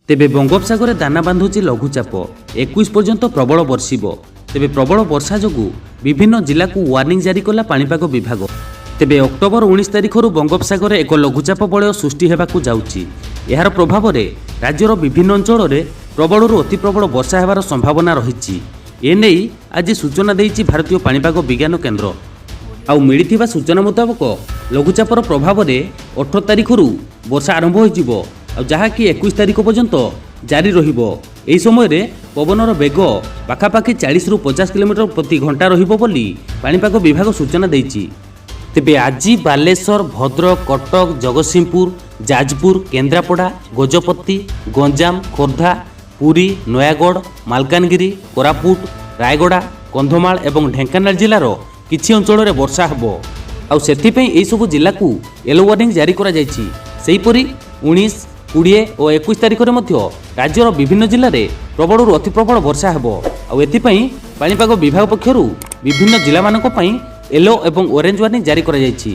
ତେବେ ବଙ୍ଗୋପସାଗରରେ ଦାନା ବାନ୍ଧୁଛି ଲଘୁଚାପ, 21 ପର୍ଯ୍ୟନ୍ତ ପ୍ରବଳ ବର୍ଷିବ। ତେବେ ପ୍ରବଳ ବର୍ଷା ଯୋଗୁଁ ବିଭିନ୍ନ ଜିଲ୍ଲାକୁ ୱାର୍ଣ୍ଣିଂ ଜାରି କଲା ପାଣିପାଗ ବିଭାଗ। ତେବେ ଅକ୍ଟୋବର 19 ତାରିଖରୁ ବଙ୍ଗୋପସାଗରରେ ଏକ ଲଘୁଚାପ ବଳୟ ସୃଷ୍ଟି ହେବାକୁ ଯାଉଛି। ଏହାର ପ୍ରଭାବରେ ରାଜ୍ୟର ବିଭିନ୍ନ ଅଞ୍ଚଳରେ ପ୍ରବଳରୁ ଅତି ପ୍ରବଳ ବର୍ଷା ହେବାର ସମ୍ଭାବନା ରହିଛି। ଏନେଇ ଆଜି ସୂଚନା ଦେଇଛି ଭାରତୀୟ ପାଣିପାଗ ବିଜ୍ଞାନ କେନ୍ଦ୍ର। ଆଉ ମିଳିଥିବା ସୂଚନା ମୁତାବକ, ଲଘୁଚାପର ପ୍ରଭାବରେ 18 ତାରିଖରୁ ବର୍ଷା ଆରମ୍ଭ ହୋଇଯିବ, ଆଉ ଯାହାକି 21 ତାରିଖ ପର୍ଯ୍ୟନ୍ତ ଜାରି ରହିବ। ଏହି ସମୟରେ ପବନର ବେଗ ପାଖାପାଖି 40ରୁ 50 କିଲୋମିଟର ପ୍ରତି ଘଣ୍ଟା ରହିବ ବୋଲି ପାଣିପାଗ ବିଭାଗ ସୂଚନା ଦେଇଛି। ତେବେ ଆଜି ବାଲେଶ୍ୱର, ଭଦ୍ରକ, କଟକ, ଜଗତସିଂହପୁର, ଯାଜପୁର, କେନ୍ଦ୍ରାପଡ଼ା, ଗଜପତି, ଗଞ୍ଜାମ, ଖୋର୍ଦ୍ଧା, ପୁରୀ, ନୟାଗଡ଼, ମାଲକାନଗିରି, କୋରାପୁଟ, ରାୟଗଡ଼ା, କନ୍ଧମାଳ ଏବଂ ଢେଙ୍କାନାଳ ଜିଲ୍ଲାର କିଛି ଅଞ୍ଚଳରେ ବର୍ଷା ହେବ। ଆଉ ସେଥିପାଇଁ ଏହିସବୁ ଜିଲ୍ଲାକୁ ୟେଲୋ ୱାର୍ଣ୍ଣିଂ ଜାରି କରାଯାଇଛି। ସେହିପରି 19, 20 ଓ 21 ତାରିଖରେ ମଧ୍ୟ ରାଜ୍ୟର ବିଭିନ୍ନ ଜିଲ୍ଲାରେ ପ୍ରବଳରୁ ଅତି ପ୍ରବଳ ବର୍ଷା ହେବ। ଆଉ ଏଥିପାଇଁ ପାଣିପାଗ ବିଭାଗ ପକ୍ଷରୁ ବିଭିନ୍ନ ଜିଲ୍ଲାମାନଙ୍କ ପାଇଁ ୟେଲୋ ଏବଂ ଅରେଞ୍ଜ ୱାର୍ଣ୍ଣିଂ ଜାରି କରାଯାଇଛି।